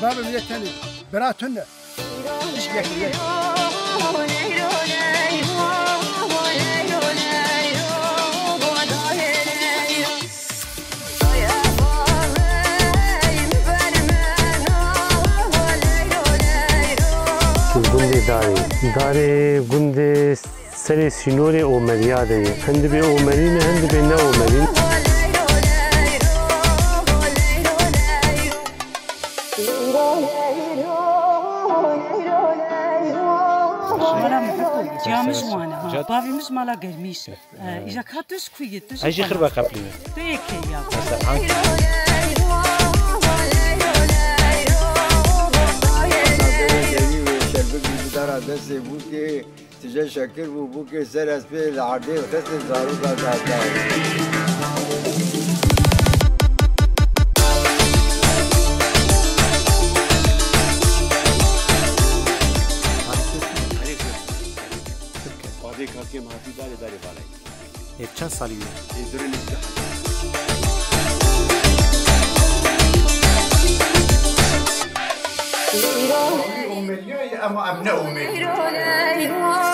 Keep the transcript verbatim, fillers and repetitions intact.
Bavê min yek tenê. Bira tune. Pişt yek yek. Gundê Darê. Darê gundê serê sînorê Omeriya de ye. Hin dibê Omerî ne, hin dibê ne Omerî. Mala min hiko, ciya min ji wan e, ha. Bavê min ji mala germîş. Îja ka tu ji ku yî, tu ji Ez jî xwe xirba ne. Qeplî ne. Tu yekê ya. Mesela hangi? Şerbet dara destê bûkê, tije şekir bû, bûkê ser ez pê li erdê xistin zaroka dada. Badê kakê min hatî darê darê balay. Ê, çend salî wî? Ê, durê nêzîkî hezar. Wî Omerî ye, ama em ne Omerî ne.